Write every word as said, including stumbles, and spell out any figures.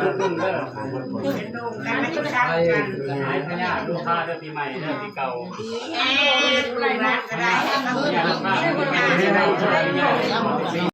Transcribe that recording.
เด้อ เป็นลูกกันไม่ต้องกัน หายพยาธิลูกค้าเด้อปีใหม่เด้อปีเก่า ดีแฮงลูกหลานก็ได้ พยาธิลูกค้าเด้อปีใหม่เด้อ